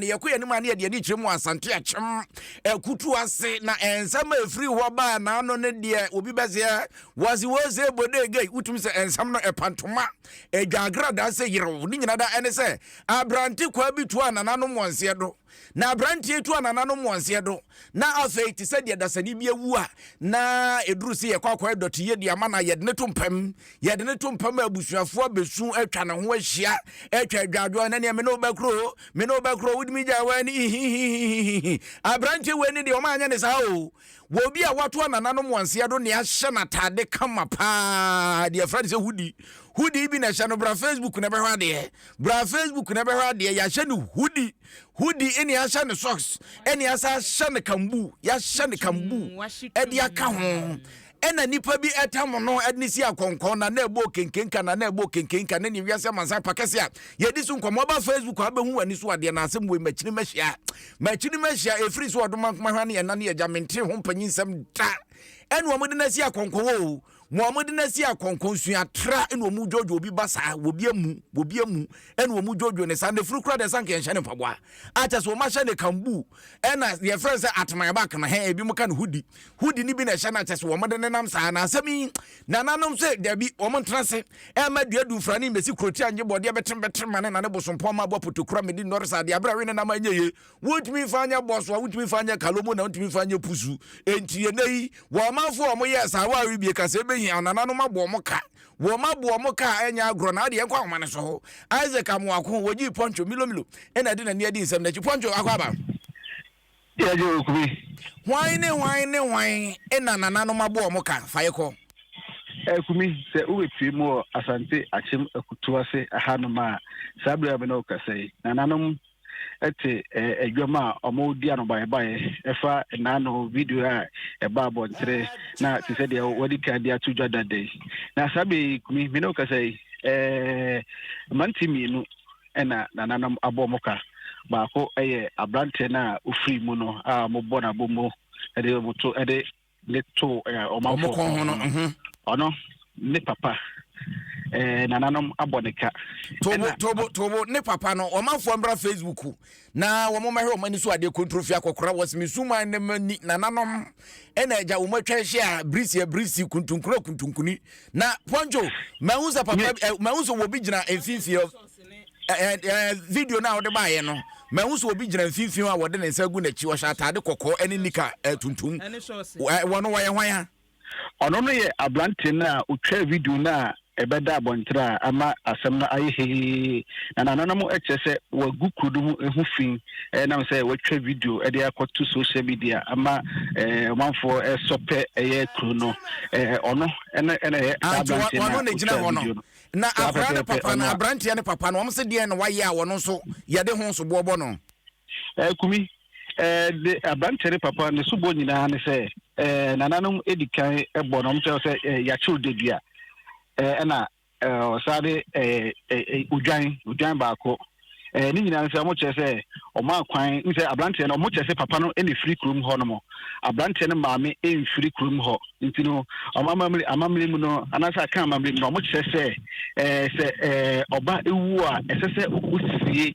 Na yɛkɔ yɛn anim a, na yɛde ani kyerɛ mu wɔ Asante Akyem akutu ase, na nsɛm a ɛfiri hɔ baa n'ano no deɛ obi bɛseɛ wɔse wose bode gei, wotumi sɛ nsɛm no ɛpa ntoma ɛdwa agradaa sɛ yerew ne nyina da ɛne sɛ aberante kwaa bi toa nananom wɔn seɛ do na aberanteɛ tu anananom wɔn seɛ do na afei te sɛ deɛ dasani bi awu a na ɛduru sɛ yɛkɔ akɔyɛ dɔteyɛ de ama no a yɛde ne to mpam yɛde ne to mpam a abusuafoɔ abɛsu atwa ne ho ahyia atwa adwadwoɔ na neɛ me ne wobɛkuro me ne wobɛkuro wodumi gya wɔ ani hihihihihi aberanteɛ wei ne deɛ ɔma anyɛ ne saa o wɔ obi a wato anananom wɔn seɛ do ne ahyɛ n'ataade kama paa deɛ ɛfrɛ no sɛ hudi hudi bi na ɛhyɛ no bra Facebook na ɛbɛhwɛ adeɛ bra Facebook na ɛbɛhwɛ adeɛ yɛahyɛ no hudi hudi ɛne ahyɛ no socks ɛne asa ahyɛ no kambu yɛahyɛ no kambu ɛde aka ho ɛna nipa bi ɛtam no ɛde ne si akɔnkɔn na na ɛbɔ kenkenka na na ɛbɔ kenkenka ne ne wiase amansan pa kɛse a yɛdi so nkɔmɔ ɔba Facebook a wobɛhu w'ani so adeɛ na asɛm wei makyini mahyia makyini mahyia ɛfiri so ɔdoma nkoma hwa ne ɛna ne agya mente ho mpanyin nsɛm da ɛne wɔn de no asi akɔnkɔn o Wɔn a wɔde no asi akɔnkɔn suatra na wɔn dwodwo obi ba saa, wɔbi amu, wɔbi amu, ɛna wɔn dwodwo ne saa. Na efuru kura deɛ sanka yɛnhyɛ ne mpaboa. Akyɛ sɛ wɔn ahyɛ ne kambu, ɛna deɛ fɛn sɛ ateman ba kana hɛn, ebi mo ka no hudi, hudi ne bi na ɛhyɛ no akyɛ sɛ wɔn de nenam saa. Na asɛm yi, nananom sɛ dabi, wɔn ntena se, ɛma dua du mfra ne mbɛsi kuroti angye bɔdeɛ bɛtem bɛtem ma ne na ne bosompɔn ma aboa potokura medi nnɔre saa deɛ abere awe ne nam anyɛ yie. Wontumi mfa nyɛ bɔso a, wontumi mfa nyɛ kalomo na wontumi mfa nyɛ pusu. Enti ɛnnɛ yi, wɔ ɔmanfo a wɔyɛɛ saa wɔ Arabia ka sɛ ebehia nananom abɔ wɔn ka. Wɔn abɔ wɔn ka a ɛnyɛ agorɔ na adeɛ nkɔ ahoma no so. Isaac Amoako, wɔgyee Poncho Milomilo na ɛde n'ani adi nsɛm no akyi. Poncho, akɔ aba. Yɛgye okumi. Hwan ne hwan ne hwan na nananom abɔ wɔn ka? Fa yɛ kɔ. Kumi, sɛ wobɛpue mu wɔ Asante Akyem Akutu ase hanom a, saa berɛ a me ne wo kasa yi, nananom te adwam a wɔredi anobaebaeɛ ɛfa nnaano video a ɛba abɔntere na te sɛ deɛ wɔde kan de ato dwa dada yi. Na saa bɛ yi kumi me ne wo kasa yi ɛɛ mmerante mmienu ɛna nananom abɔ wɔn ka. Baako yɛ aberanteɛ no a ofiri mu no a wɔbɔ n'abɔ ɛde wɔn to ɛde ne to ɔmanfoɔ kɔn ho no. Mhm. Ɔno ne papa nananom abɔ ne ka. Tobo tobo tobo ne papa no ɔmanfoɔ mbra Facebook na wɔn mmɛhwɛ wɔn ani so adeɛ kontrofi akɔkora wɔ simi suman ne ma ni nananom ɛna agya wɔn atwa ahyia birisi abirisi kuntunkuni kuntunkuni na pɔnkyo mahu sɛ papa mahu sɛ wɔbi gyina mfimfini video no a wɔde baeɛ no mahu sɛ obi gyina mfimfini a wɔde ne nsa agu n'akyi ɔhyɛ ataade kɔkɔɔ ne nika tuntum wɔn wɔyɛ hwan a. Ɔno no yɛ aberante no a ɔtwaa video no a ɛbɛda abɔntere a ama asɛm no ayɛ hee na nananom kyerɛ sɛ wagu kuro no ho ho fi ɛnam sɛ watwa video de akɔto social media ama ɔmanfoɔ ɛsɔpɛ ɛyɛ kuro no ɔno ɛna ɛna ɛyɛ saa aberante no a ɔtwa video no. Na akwadaa no papa no, aberanteɛ no papa no, wɔn se deɛn na wayɛ a wɔn nso yɛde ho soboɔ bɔ no? Eh, Kumi, eh, de aberanteɛ no papa ne soboɔ nyinaa ne sɛ eh, nananom edi kan bɔ no, wɔn kyerɛ sɛ eh, yɛakyew dadua eh, ɛna eh, ɔsan de eh, eh, odwan, odwan baako. Eh, ne nyinaa ne sɛ wɔn kyerɛ sɛ wɔn akwan n sɛ aberanteɛ no wɔn kyerɛ sɛ papa no na efiri kurom hɔ nom aberanteɛ no maame mfiri kurom hɔ nti no wɔn amammerɛ amammerɛ mu no anaasɛ aka amammerɛ mu no wɔn kyerɛ sɛ ɛɛ sɛ ɛɛ ɔba ewu a ɛsɛ sɛ ɔkɔsie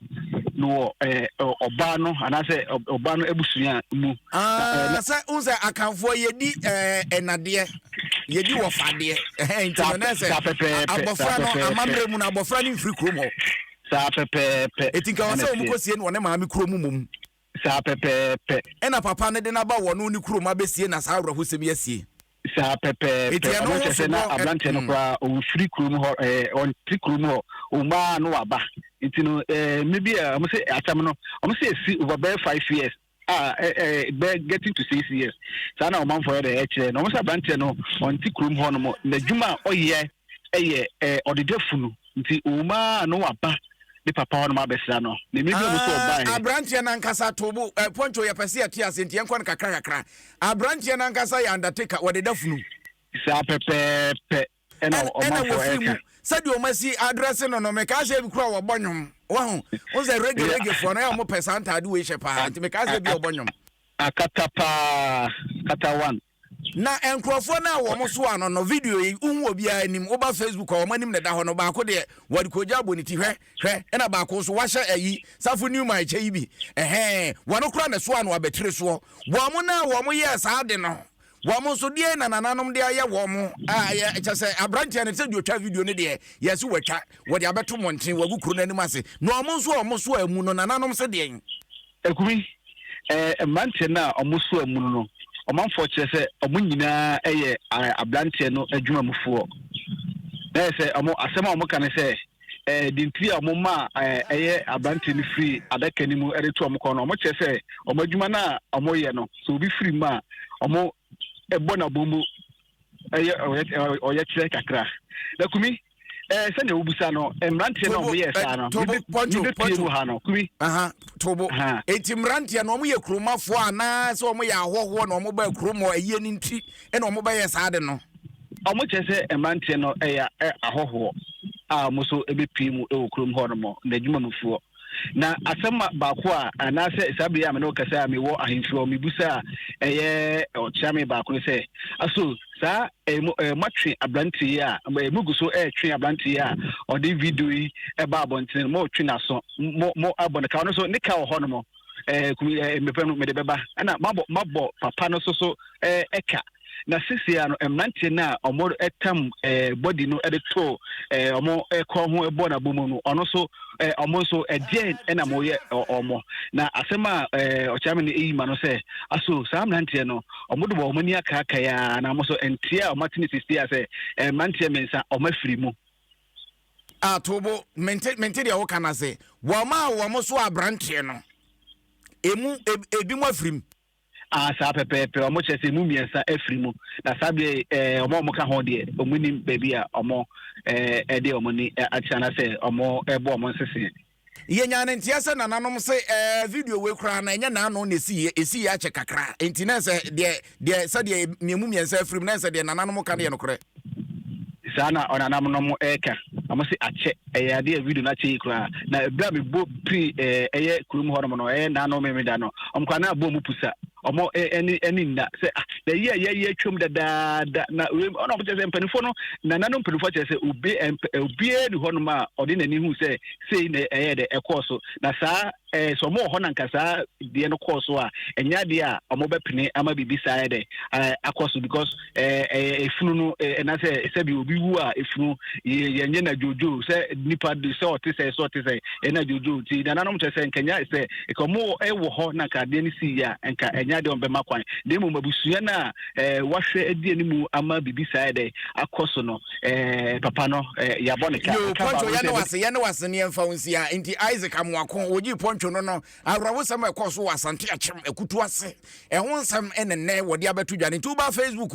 no wɔ ɛɛ ɔbaa no anaasɛ ɔbaa no abusua mu. Aa sɛ n sɛ akanfoɔ yɛdi ɛɛ ɛnadeɛ yɛdi wɔfadeɛ ɛhɛn nti no na sɛ abɔfra no amammerɛ mu no abɔfra no mfiri kurom hɔ. Saa pɛpɛɛpɛ. Eti nka ɔsɛ wɔn kɔ sie no wɔ ne maame kurom mmom. Saa pɛpɛɛpɛ. Ɛna papa no de no aba wɔ no ne kurom abɛsie na saa awerɛhosɛm yi asie. Saa pɛpɛɛpɛ. Eti ɛno ho so bɔ. Aberanteɛ no koraa ɔmfiri kurom hɔ ɛɛ ɔnte kurom hɔ ɔmaa no waba nti no ɛɛ maybe a wɔn sɛ asɛm no wɔn sɛ esi over bɛyɛ 5 years a ɛ ɛ bɛ getting to 6 years saa na ɔmanfoɔ yɛ dɛ ɛkyerɛ na wɔn sɛ aberanteɛ no ɔnte kurom hɔ nom n'adwuma a ɔyɛ ɛyɛ ɛɛ ɔdeda funu nti ɔmaa no waba ne papa hɔ nom abɛsra no na emi bi a wɔn sɛ ɔbaa yɛ. Aberanteɛ nankasa tobo ɛ pɔnkyo yɛ pɛ sɛ yɛte ase nti yɛnkɔ no kakra kakra. Aberanteɛ nankasa yɛ undertaker, wɔdeda funu. Saa pɛpɛɛpɛ ɛna ɛna ɔmanfoɔ wɔfiri mu ɛka. Sɛdeɛ wɔn asi adrɛse no, mekaa sɛ bi kura wɔbɔ nnwom wahu wo sɛ reggae reggae foɔ no ɛyɛ wɔn pɛ saa ntaade wei hyɛ paa nti mekaa sɛ bi wɔbɔ nnwom. Akata paa kata one. Na nkurɔfoɔ no a wɔn so ano no, video yi wohu obiara anim. Woba Facebook a, wɔn anim na ɛda hɔ no. Baako deɛ, wɔde kogya abɔ ne ti, hwɛ hwɛ, ɛna baako nso wahyɛ ayi Safo Newman ɛkyɛ yi bi, ɛhɛn, wɔn kora na so ano abɛtire soɔ. Wɔn no a wɔn yɛɛ saa de no, wɔn nso deɛ na nananom de ayɛ wɔn a yɛ kyɛ sɛ aberanteɛ no sɛ deɛ otwa video no deɛ, yɛsi wɔatwa, wɔde abɛto mmɔnten, wɔagu kuro no anim ase, na wɔn nso a wɔn so amu no, nananom se deɛn? Akumi, mmeranteɛ no a wɔn so amu no, ɔmanfoɔ kyerɛ sɛ wɔn nyinaa yɛ aberanteɛ no adwumamufoɔ. Na yɛ sɛ wɔn asɛm a wɔka ne sɛ de ntiri a wɔn maa ɛyɛ aberanteɛ no firi adaka no mu de to wɔn kɔn no, wɔn kyerɛ sɛ wɔn adwuma no a wɔyɛ no, sɛ obi firi mu a, wɔn bɔ n'abɔ mu ɛyɛ ɔyɛkyerɛ kakra. Na Kumi, sɛnea wobusa no, mmeranteɛ no a wɔyɛ saa no, mebɛpie mu ha no, Kumi. Tobo, enti mmeranteɛ no, wɔyɛ kuromafoɔ anaa sɛ wɔyɛ ahɔhoɔ na wɔba kurom hɔ ayie no nti ɛna wɔbɛyɛ saa de no? Wɔn kyerɛ sɛ mmeranteɛ no ɛyɛ ahɔhoɔ a wɔn nso bɛpie mu wɔ kurom hɔ nom na adwumamufoɔ. Na asɛm baako a anaasɛ saa bere a me ne wo kasa a mewɔ ahemfie hɔ mebusa a ɛyɛ ɔkyeame baako no sɛ, aso saa moatwe aberante yi a mugu so ɛretwe aberante yi a ɔde video yi ɛba abɔntene no, motwe n'aso, mo mo abɔ no ka, ɔno nso ne ka wɔ hɔ nom, kumi mepɛ no mede bɛba, ɛna mabɔ mabɔ papa no so so ɛka. Na sisi ano mmeranteɛ no a wɔn tam bɔdi no de to wɔn kɔn ho bɔ n'abɔ mu no, ɔno nso wɔn nso ɛdeɛn ɛna wɔyɛ wɔn? Na asɛm a ɔkyerɛmi no eyi ma no sɛ, aso saa mmeranteɛ no wɔn de wɔn ani akaakae a, na wɔn nso nteɛ a wɔn ate ne sisi a sɛ mmeranteɛ mmiɛnsa wɔn afiri mu. Atobo, mente mente deɛ woka no ase. Wɔn a wɔn so aberanteɛ no emu ebi mu afiri mu. Ah, saa pɛpɛɛpɛ. Wɔn kyerɛ sɛ emu mmiɛnsa afiri mu, na saa deɛ wɔn a wɔka ho deɛ, wɔn nim baabi a wɔn ɛde wɔn ani akyerɛ anaasɛ wɔn ɛbɔ wɔn nsese. Yɛnya ne nteɛ sɛ nananom se video wei koraa na ɛnyɛ n'ano na ɛsiiɛ, ɛsiiɛ akyɛ kakra, nti na sɛ deɛ sɛdeɛ mmiemu mmiɛnsa afiri mu, na sɛ deɛ nananom ka no yɛ nokorɛ. Saa na ɔnanam nom ɛka, ɔmo se akyɛ, ɛyɛ adeɛ a video no akyɛ yi koraa. Na ebere a mebɔ piri ɛyɛ kurom hɔ nom no, ɛyɛ n'ano memeda no, ɔmo koraa na abɔ ɔmo pusa, ɔmo ɛni ɛni nna sɛ ah, na yi a yɛyɛ atwam dadaada na wei. Ɔna ɔmo kyerɛ sɛ mpanimfoɔ no, nananom mpanimfoɔ kyerɛ sɛ obi ɛmpɛ obiara ni hɔ nom a ɔde n'ani hu sɛ sei na ɛyɛ dɛ ɛkɔɔ so. Na saa sɛ ɔmo wɔ hɔ na nka saa deɛ no kɔɔ so a, ɛnyɛ adeɛ a ɔmo bɛpene ama biribi saa yɛ dɛ akɔ so, because ɛɛ efunu no ɛna sɛ sɛbi obi wu a, efunu yɛ yɛnyɛ na dwoodwoo sɛ nipa de sɛ ɔte sɛ ɛna dwoodwoo. Ti nananom kyerɛ sɛ nkanya sɛ nka ɔmo ɛwɔ hɔ na nka adeɛ no si yɛ a, nka ɛnyɛ adeɛ ɔmo bɛma kwan, na mmom abusua no a wahwɛ adi anim ama biribi saa yɛ dɛ akɔ so no, papa no yɛabɔ ne ka. Yo, Pɔntwo, yɛne wase, yɛne wase ne yɛmfa wo nsia. Nti Isaac Amoako wɔgyii Pɔntwo no, awerɛhosɛm a ɛkɔɔ so wɔ Asante Akyem Akutu ase, ɛho nsɛm ɛne nnɛ wɔde abɛto dwa no. Nti woba Facebook.